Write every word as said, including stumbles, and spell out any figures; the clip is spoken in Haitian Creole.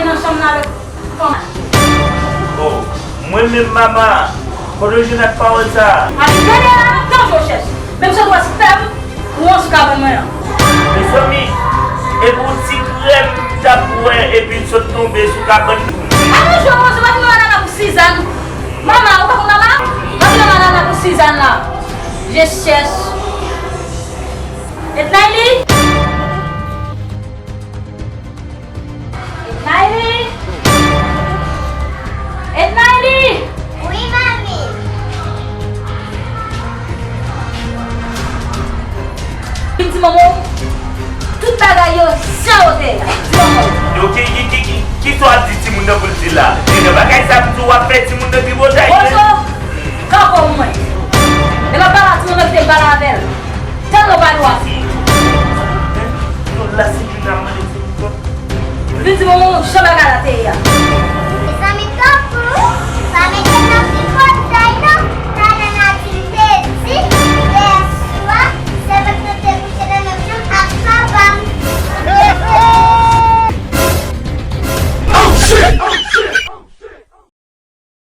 Nan chanm nan avèk fanm. Oh, mwen menm mama, kote w jwenn ak pawòl sa a? Ap gade la, nan tan jò chèch. Menm si w dwe fè m, ou an sou kabann mwen an. Mezanmi, epi yon ti krèm m t ap bwè, epi l sot tonbe sou kabann. Ap jwe mwen, se pa ti mama la pou Sizàn. Mama, ou pa konn mama? Pa ti mama la pou Sizàn la. Je chèch. Etnayli! Etnayli! Etnayli! Wi, manmi. Vin di manman w tout bagay yo jan yo te ye a. Di manman w. Yo, ki, ki, ki, ki, ki sa w ap di timoun nan pou l di la? Gen nan bagay sa m di w ap fè timoun nan tripotay. Bonjou! Kanpe w mwen. Lè m ap pale a timoun nan kite m pale avè l. Tann w pa dwat. Vin di manman w jan bagay la te ye a.